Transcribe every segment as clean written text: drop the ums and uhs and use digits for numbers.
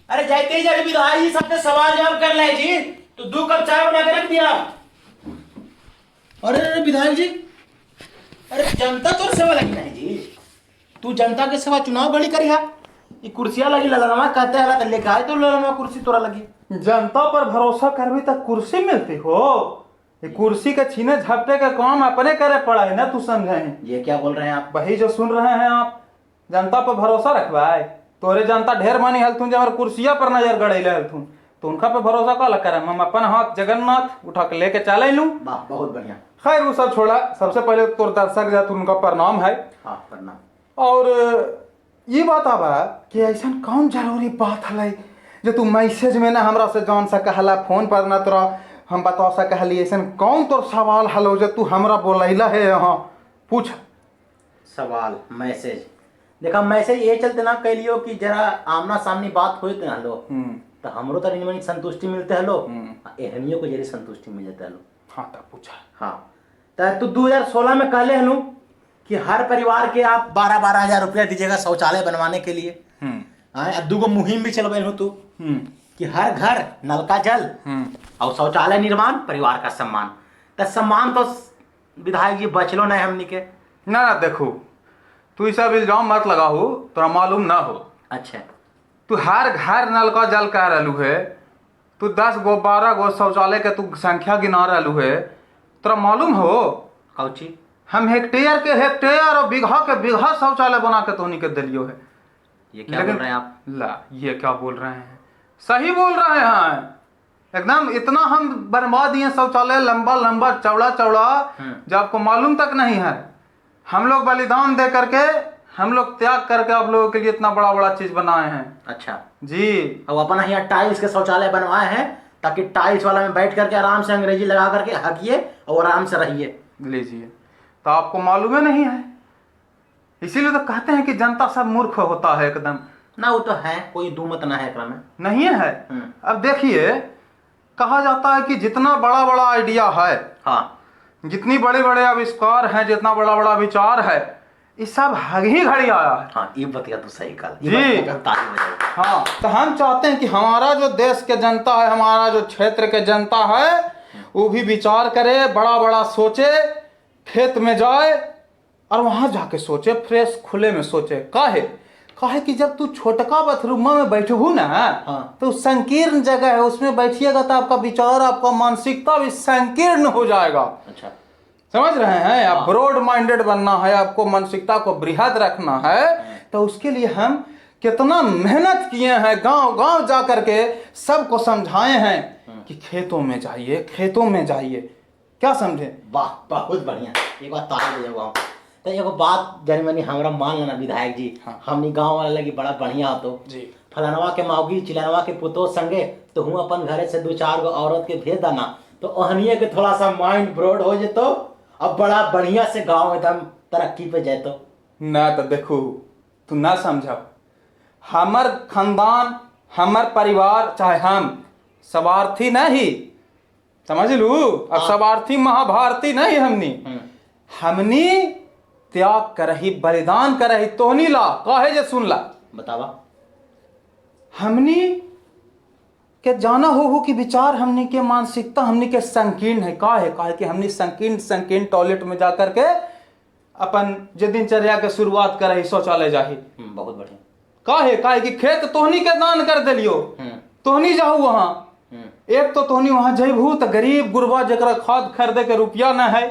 अरे जाते ही जाके विधायक जी साथ सवाल जवाब कर ले जी, तो 2 कप चाय बना के रख दिया। अरे अरे विधायक जी, अरे जनता तोर सेवा लगी नहीं जी, तू जनता के सेवा चुनाव गड़ी करी है। ये कुर्सियां लगी ललनवा कहते हैं तो लेके आए तो ललनवा कुर्सी तोरा लगी। जनता पर भरोसा करबी तो कुर्सी मिलती हो, ये कुर्सी के छीने झपटे के काम अपने करे पड़ा है ना, तू समझे। ये क्या बोल रहे हैं आप? वही जो सुन रहे हैं आप, जनता पर भरोसा रखवाए तोरे जनता ढेर मानी हलथुन, जब हमारे कुर्सिया पर नजर गड़ैले हलथुन तो उनका पे भरोसा का करे। हम अपन हाथ जगन्नाथ उठा के लेके चले लूं। वाह बहुत बढ़िया। खैर वो सब छोड़ा, सबसे पहले तोर दर्शक जात उनका प्रणाम है। हाँ प्रणाम। और ये बात आवा कि ऐसा कौन जरूरी बात हलै जो तू मैसेज में ना हमरा से जान सकहला, फोन पर ना तोरा हम बता सकहली, ऐसा कौन तोर सवाल हलो जो तू हमरा बोलैला है यहाँ पूछ। सवाल मैसेज देखा, मैसेज ये चलते ना कैलियो कि जरा आमना सामने बात होत ना हलो तो हमरो तो मनी संतुष्टि मिलते हलो, एहनियो को जरी संतुष्टि मिल जाता हलो। हाँ तब पूछा। हाँ तो तू 2016 में कहले हनु कि हर परिवार के आप 12-12 हजार रुपया दीजिएगा शौचालय बनवाने के लिए। हाँ, 2 मुहिम भी चलबे हो तू कि हर घर नल का जल और शौचालय निर्माण, परिवार का सम्मान। तो सम्मान तो विधायक जी बचलो नहीं हमनी के। ना ना देखो तू सब इल्जाम मत लगाहू, तोरा मालूम ना हो। अच्छा तू हर घर नल का जल कह रहलू है, तू 10 गो 12 गो शौचालय के तू संख्या गिना रहलू है, तोरा मालूम हो कौची? हम हेक्टेयर के हेक्टेयर और बीघा के बीघा शौचालय बना के तोहनी के दिलियो है। ये क्या बोल रहे हैं आप? ला ये क्या बोल रहे हैं, सही बोल रहे हैं एकदम। इतना हम बनवा दिए शौचालय लंबा लंबा चौड़ा चौड़ा जो आपको मालूम तक नहीं है। हम लोग बलिदान दे करके, हम लोग त्याग करके आप लोगों के लिए इतना बड़ा बड़ा चीज बनाए हैं। अच्छा जी। और अपना यहाँ टाइल्स के शौचालय बनवाए हैं ताकि टाइल्स वाला में बैठ करके आराम से अंग्रेजी लगा करके हकिए और आराम से रहिए। लीजिए, तो आपको मालूम ही नहीं है, इसीलिए तो कहते हैं कि जनता सब मूर्ख होता है एकदम। ना वो तो है, कोई दूमत ना है एकरा में। नहीं है। अब देखिए, कहा जाता है कि जितना बड़ा बड़ा आइडिया है, हाँ, जितनी बड़े बड़े आविष्कार हैं, जितना बड़ा बड़ा विचार है, ये सब हग ही घड़ी आया है। हाँ ये बतिया तो सही कहा जी। हाँ तो हम चाहते हैं कि हमारा जो देश के जनता है, हमारा जो क्षेत्र के जनता है, वो भी विचार करे, बड़ा बड़ा सोचे, खेत में जाए और वहाँ जाके सोचे, फ्रेश खुले में सोचे। काहे? काहे कि जब तू छोटका बाथरूम में बैठबू ना, हाँ। तो संकीर्ण जगह है, उसमें बैठिएगा तो आपका विचार, आपका मानसिकता भी संकीर्ण हो जाएगा। अच्छा समझ रहे हैं आप? ब्रॉड माइंडेड बनना है आपको, मानसिकता को बृहद रखना है, तो उसके लिए हम कितना मेहनत किए हैं, गांव गांव जा करके सबको समझाए हैं कि खेतों में जाइए, खेतों में जाइए। क्या समझे? वाह बहुत बढ़िया, एक बार ताली बजाओ। तो एगो बात जानी मानी हमरा मान लेना विधायक जी, हाँ। हमनी गांव वाला लगी बड़ा बढ़िया हो तो जी। फलानवा के माउगी चिलनवा के पुतो संगे तो हूँ अपन घरे से 2-4 गो औरत के भेज देना, तो ओहनिए के थोड़ा सा माइंड ब्रॉड हो जेतो, अब बड़ा बढ़िया से गांव एकदम तरक्की पे जाए। ना तो देखो तू ना समझा, हमर खानदान, हमर परिवार, चाहे हम स्वार्थी नहीं, समझ लू अब, स्वार्थी महाभारती नहीं हमनी, हमनी त्याग करही, बलिदान करही तोहनी ला। काहे जे सुन ला बतावा। हमनी के जाना हो कि विचार हमनी के मानसिकता हमनी के संकीर्ण है। काहे? काहे कि हमनी संकीर्ण संकीर्ण टॉयलेट में जा करके अपन जे दिनचर्या के शुरुआत करही, शौचालय जाही। बहुत बढ़िया। काहे? काहे कि खेत तोहनी के दान कर देलियो, तोहनी जाहू वहाँ। एक तो तोहनी वहाँ जैबू तो गरीब गुरबा जकरा खाद खरीदे के रुपया न है,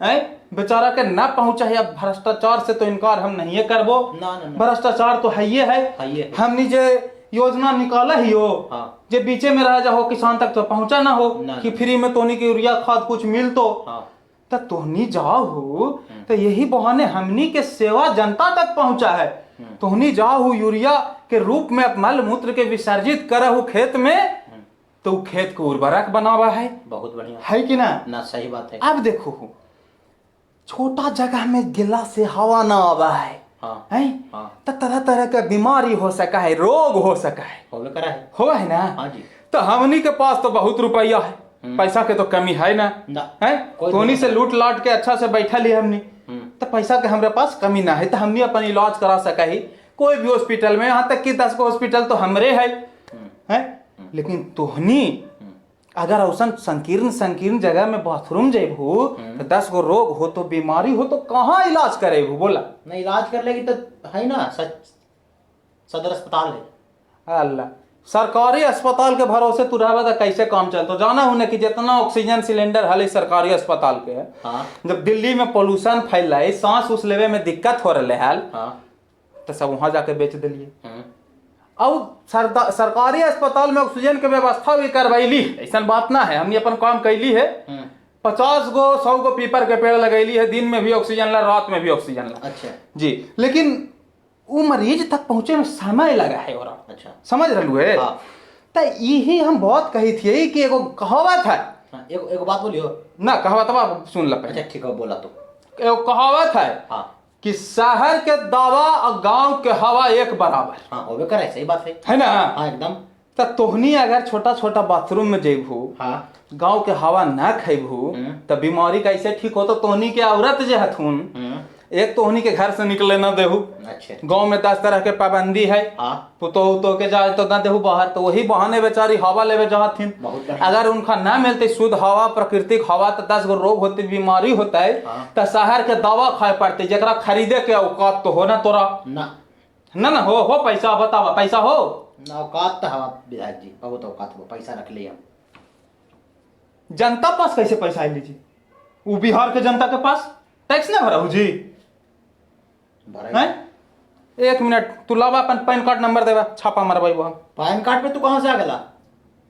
हैं बेचारा के ना पहुंचा है। अब भ्रष्टाचार से तो इनकार हम नहीं करबो, ना, ना, ना। भ्रष्टाचार तो है ही है। है। हमनी जे योजना निकाला ही हो, हाँ। जे बीचे में रह जाओ किसान तक तो पहुंचा ना हो, ना, कि फ्री में तोहनी के यूरिया खाद कुछ मिल तो, हाँ। तो तोहनी जाओ तो यही बहाने हमनी के सेवा जनता तक पहुंचा है। तोहनी जाओ यूरिया के रूप में मल मूत्र के विसर्जित करहु खेत में, तो खेत को उर्वरक बनावा है। बहुत बढ़िया है कि ना? ना सही बात है। अब देखो छोटा जगह में गिला से हवा ना आवा है, हाँ। है? हाँ। तो तरह तरह के बीमारी हो सका है, रोग हो सका है, होबे करा है, हो है ना? हाँ जी। तो हमनी के पास तो बहुत रुपया है, पैसा के तो कमी है ना, ना। है? कोई तोहनी से लूट लाट के अच्छा से बैठा ली हमनी, तो पैसा के हमरे पास कमी ना है, तो हमनी अपन इलाज करा सका ही कोई भी हॉस्पिटल में। यहाँ तक कि 10 गो हॉस्पिटल तो हमरे है। हैं। लेकिन तोहनी अगर औसन संकीर्ण संकीर्ण जगह में बाथरूम जेबहू तो 10 गो रोग हो तो बीमारी हो तो कहाँ इलाज करेबू बोला? नहीं इलाज कर लेगी तो है ना, सच सदर अस्पताल है। अल्लाह, सरकारी अस्पताल के भरोसे तू रहबा तो कैसे काम चलतो? जाना हूं ना कि जितना ऑक्सीजन सिलेंडर हले सरकारी अस्पताल के है। हाँ। जब दिल्ली में पोल्यूशन फैल है, सांस उस लेवे में दिक्कत हो रहा है, हाँ। तो सब वहां जाके बेच दिलिए। अब सरकारी अस्पताल में ऑक्सीजन के व्यवस्था भी करवैली, ऐसा बात ना है, हमने अपन काम कैली है। 50 गो 100 गो पीपर के पेड़ लगैली है, दिन में भी ऑक्सीजन ला, रात में भी ऑक्सीजन ला। अच्छा जी, लेकिन वो मरीज तक पहुंचे में समय लगा है और। अच्छा समझ रहलू है? हाँ। तो यही हम बहुत कही थी कि एगो कहावत है। हाँ, एगो बात बोलियो ना, कहावत सुन ल पहले। अच्छा ठीक है, बोला तो। एगो कहावत है हाँ। कि शहर के दवा और गांव के हवा एक बराबर। हाँ, होबे करे, सही बात है ना? हाँ एकदम। तो तोहनी अगर छोटा छोटा बाथरूम में जेबू, हाँ, गांव के हवा ना खेबू तो बीमारी कैसे ठीक हो? तो तोहनी के औरत जे हथुन, एक तोहनी के घर से निकले ना देहू। अच्छा। गांव में 10 तरह के पाबंदी है, पुतोह उतोह के जाए तो ना देहू बाहर, तो वही बहाने बेचारी हवा लेवे जाथिन। अगर उनका ना मिलते शुद्ध हवा, प्राकृतिक हवा, तो 10 गो रोग होते, बीमारी होता है, तो शहर के दवा खाए पड़ते, जरा खरीदे के औकात तो हो ना तोरा। ना ना ना हो हो पैसा बतावा, पैसा हो ना औकात तो हवा विधायक जी, बहुत औकात हो, पैसा रख ले हम। जनता पास कैसे पैसा आई लीजिए? वो बिहार के जनता के पास टैक्स ना भरा जी। हैं? एक मिनट, तू लावा अपन पैन कार्ड नंबर देवा, छापा मरवाई वो हम। पैन कार्ड पे तू कहां से आ गला?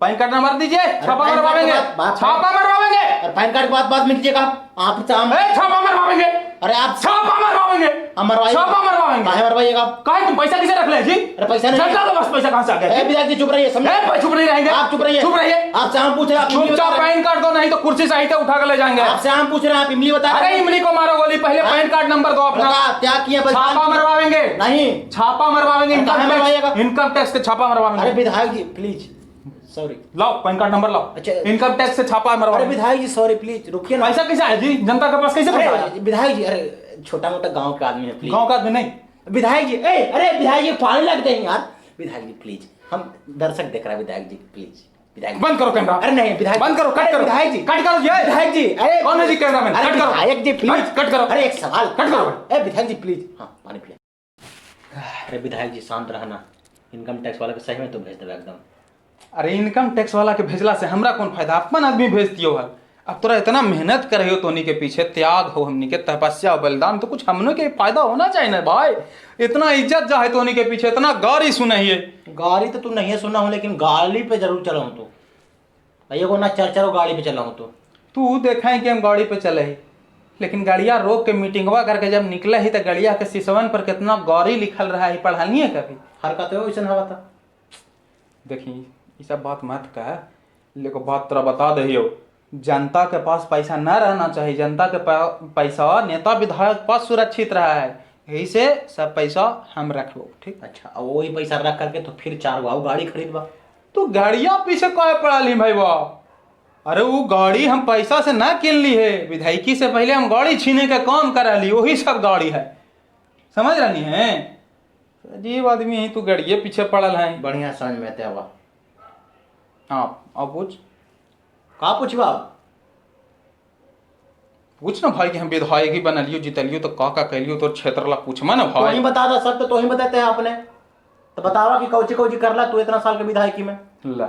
पैन कार्ड नंबर दीजिए, छापा मरवाएंगे, छापा मरवाएंगे। और पैन कार्ड के बाद मिल जाएगा आप छापा मरवाएंगे। अरे आप छापा मरवाएंगे, हम मरवाएंगे, छापा मरवाएंगे। काहे मरवाइएगा आप? काहे तुम पैसा किसे रख ले जी? अरे पैसा नहीं, जनता के पास पैसा कहां से आ गया? ए विधायक जी चुप रहिए, समझे? ए चुप नहीं रहेंगे आप, चुप रहिए, चुप रहिए। आपसे हम पूछ रहे हैं, आप चुपचाप पैन कार्ड दो, नहीं तो कुर्सी सहित उठा के ले जाएंगे। आपसे हम पूछ रहे हैं, आप इमली बता रहे अरे इमली को मारो गोली, पहले पैन कार्ड नंबर दो अपना। क्या किया? छापा मरवाएंगे। नहीं छापा मरवाएंगे, इनकम टैक्स के छापा मरवाएंगे। अरे विधायक जी प्लीज सॉरी, लाओ पैन कार्ड नंबर लाओ। अच्छा इनकम टैक्स से छापा मरवा। अरे विधायक जी सॉरी प्लीज रुकिए ना। पैसा कैसे आया जी जनता के पास, कैसे पैसा आया? विधायक जी अरे छोटा मोटा गांव का आदमी है, प्लीज। गांव का आदमी नहीं विधायक जी। ए अरे विधायक जी पानी लगते हैं यार। विधायक जी प्लीज, हम दर्शक देख रहा है। विधायक जी प्लीज, विधायक बंद करो कैमरा। अरे नहीं विधायक बंद करो, कट करो विधायक जी, कट करो जी। विधायक जी अरे कौन है जी कैमरामैन? कट करो विधायक जी प्लीज, कट करो। अरे एक सवाल, कट करो। ए विधायक जी प्लीज, हां पानी पिला। अरे विधायक जी शांत रहना, इनकम टैक्स वाला के सही में तो भेज देबे एकदम। अरे इनकम टैक्स वाला के भेजला से हमरा कौन फायदा? अपन आदमी भेज दियो हल। अब तोरा इतना मेहनत करे हो तोनी के पीछे, त्याग हो हमनी के, तपस्या हो, बलिदान, तो कुछ हमनों के फायदा होना चाहिए ना भाई। इतना इज्जत जा है तोनी के पीछे, इतना गाली सुना है। गाली तो तू नहीं सुना हूँ, लेकिन गाली पे जरूर चला हूँ तू। एगो ना चार चार गाड़ी पे चला हूँ तू। तू देखा है कि हम गाड़ी पे चले ही, लेकिन गाड़िया रोक के मीटिंगवा करके जब निकले ही तो गाड़िया के सिसवन पर कितना गौरी लिखल रहा है, पढ़ानी है कभी हरकत हो वैसन हवा था। देखी ये सब बात मत कह, लेकिन बात तोरा बता दहियो, जनता के पास पैसा न रहना चाहिए। जनता के पैसा नेता विधायक पास सुरक्षित रहा है, यही से सब पैसा हम रख लो ठीक। अच्छा और वही पैसा रख करके तो फिर 4 गो गाड़ी खरीदबा। तो गाड़िया पीछे काहे पड़ा ली भाई वाह? अरे वो गाड़ी हम पैसा से ना किन ली है, विधायकी से पहले हम गाड़ी छीने के काम करा ली, वही सब गाड़ी है, समझ रही है? अजीब आदमी है तू, गाड़िए पीछे पड़ल है। बढ़िया समझ में आते हवा। हाँ अब पूछ। का पूछबा? पूछ ना भाई कि हम विधायक ही बनलियो जीतलियो तो का का कैलियो, तो क्षेत्र ला पूछमा ना भाई। तो ही बता दा सब, तो ही बताते हैं आपने। तो बतावा कि कौची कौची करला तू इतना साल के विधायकी में। ला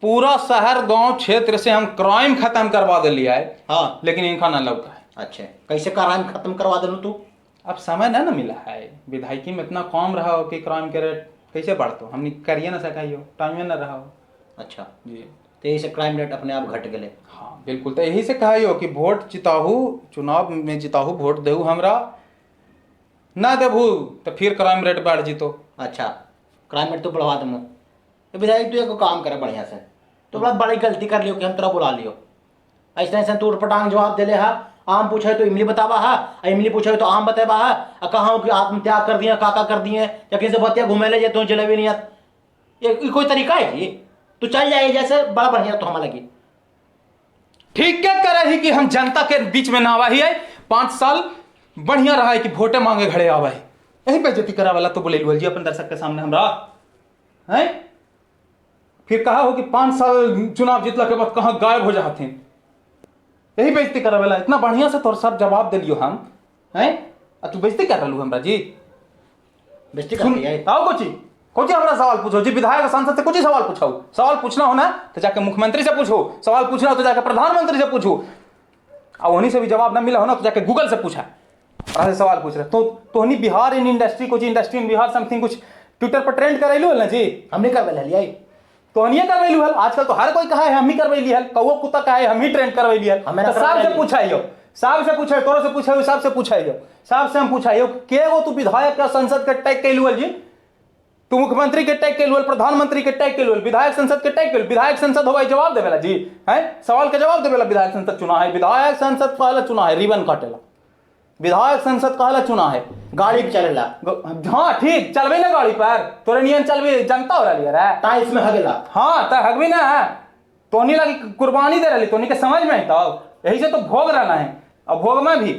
पूरा शहर गांव क्षेत्र से हम क्राइम खत्म करवा दिलिया है। हाँ लेकिन इनका ना लौका है। अच्छा कैसे क्राइम खत्म करवा दिलू तू? अब समय ना ना मिला है, विधायकी में इतना कम रहा हो कि क्राइम के रेट कैसे बढ़तो, हमने करिए ना सकाइयो, टाइम ना रहा हो। अच्छा जी, तो यही से क्राइम रेट अपने आप घट गए। हाँ बिल्कुल, तो यही से कहा कि वोट जिताहू, चुनाव में जिताहू, वोट देहू हमरा, ना देबू तो फिर क्राइम रेट बढ़ जीतो। अच्छा क्राइम रेट तो बढ़वा दमो। तो विधायक तू एक काम करे बढ़िया से, तो बड़ा बड़ी गलती कर लियो कि हम तोरा बुला लियो। ऐसे ऐसे तू उटपटांग जवाब दे ले हा, आम पूछे तो इमली बतावा हा, इमली पूछे तो आम बतावा हा, कहा कि आत्मत्याग कर दिए, काका कर दिए, या किसी बतिया घूमे ले जाए तो जलेबी नहीं आता। ये कोई तरीका है जी? तू चल जाए जैसे बड़ा बढ़िया तो हमारा लगी। ठीक क्या कर रही कि हम जनता के बीच में ना आवा ही है, 5 साल बढ़िया रहा है कि वोटे मांगे घड़े आवा है, यही बेइज्जती करा वाला तो बोले जी अपन दर्शक के सामने हमरा है। फिर कहा हो कि 5 साल चुनाव जीतला के बाद कहाँ गायब हो जाते। यही बेइज्जती करावेला। इतना बढ़िया से तोर सब जवाब दिलियो हम हैं आ तू बेइज्जती कर रहलू हमरा जी। बेइज्जती सुन कर दिया। आओ कोची कोची हमरा सवाल पूछो जी, विधायक सांसद से कुछ सवाल पूछो। सवाल पूछना हो ना तो जाके मुख्यमंत्री से पूछो, सवाल पूछना हो तो जाके प्रधानमंत्री से पूछो, और उन्हीं से भी जवाब ना मिला हो ना तो जाके गूगल से पूछा। और सवाल पूछ रहे तो तोहनी बिहार इन इंडस्ट्री कुछ इंडस्ट्री इन बिहार समथिंग कुछ ट्विटर पर ट्रेंड करैलू हल ना जी। हमने करवेल हलियै। तोहनिए करवैलू हल। आजकल तो हर कोई कहा है हम ही करवैली हल, कौओ कुत्ता कहा है हम ही ट्रेंड करवैली हल। हमें ना तो साहब से करवैली। पूछाइयो, साहब से पूछाइयो, तोरो से पूछाइयो, साहब से पूछाइयो, साहब से हम पूछाइयो के गो तू विधायक का संसद के टैग कैलू हल जी, तू मुख्यमंत्री के टैग कैलू हल, प्रधानमंत्री के टैग कैलू हल, विधायक संसद के टैग कैलू, विधायक संसद होवाई जवाब देवेला जी हैं, सवाल के जवाब देवेला विधायक संसद चुना है, विधायक संसद कहला चुना है रिबन काटेला, विधायक संसद कहला चुना है गाड़ी पे चलेला। हाँ ठीक चलबे ना गाड़ी पर, तोरे नियन चलबे जनता हो रही है। टाइल्स में हगेला। हाँ त हगबी ना है, तोहनी लगी कुर्बानी दे रही, तोहनी के समझ में तो यही से तो भोग रहना है। और भोग में भी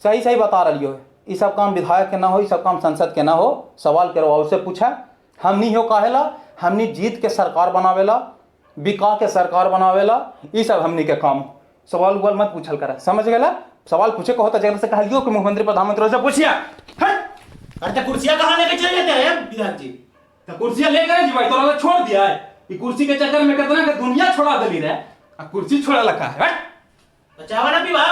सही सही बता रही हो। ये सब काम विधायक के ना हो, ये सब काम संसद के ना हो। सवाल करो और से पूछा हमनी हो काहेला, हमनी जीत के सरकार बनावेला, बिका के सरकार बनावेला, ये सब हमनी के काम। सवाल उवाल मत पूछल करा, समझ गेला? सवाल पूछे को होता जगह से कहलियो कि मुख्यमंत्री प्रधानमंत्री से पूछिया। अरे तो कुर्सियां कहाँ लेके चले जाते हैं विधायक जी? तो कुर्सियां लेकर जी भाई तोरा ला छोड़ दिया है। ये कुर्सी के चक्कर में कितना के दुनिया छोड़ा देली रे, आ कुर्सी छोड़ा लगा है। तो चाय ना पीवा।